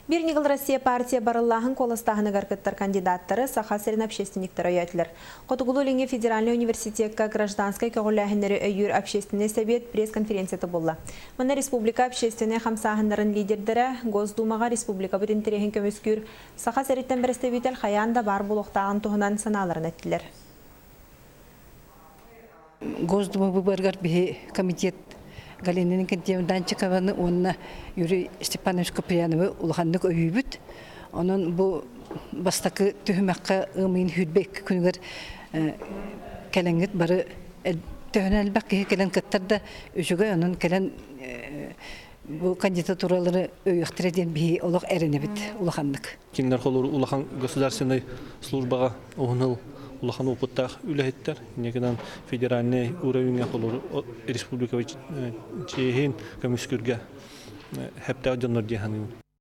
Биир ньыгыл Россия партия барыллааһын куоластааһыныгар кыттар кандидаттары Саха сирин общественниктара өйөөтүлэр. Хотугулуу-Илиҥҥи федеральнай университекка гражданскай көҕүлээһиннэри өйүүр общественнай сэбиэт пресс-конференцията буолла. Манна республика общественнай хамсааһыннарын лидердэрэ Госдумаҕа республикабыт интэриэһин көмүскүүр Саха сириттэн бэрэстэбиитэл хайаан да баар буолуохтааҕын туһунан санааларын эттилэр. Госдума выборыгар биһи комитет Галина Иннокентьевна Данчикованы уонна Юрий Степанович Куприяновы улаханнык өйүүбүт. Онон бу бастакы түһүмэххэ ыам ыйын 22 күнүгэр кэлэҥҥит бары төһөнөн элбэх киһи кэлэн кыттар да үчүгэй, онон кэлэн бу кандидатуралары өйүөхтэрэ диэн биһи олох эрэнэбит улаханнык. Кинилэр холуур улахан государственнай службаҕа уһун улахан опыттаах үлэһиттэр. Инньэ гынан федеральнай уровеньҥа холуур республика чиэһин көмүскүүргэ хэптээх дьоннор дии саныыбын.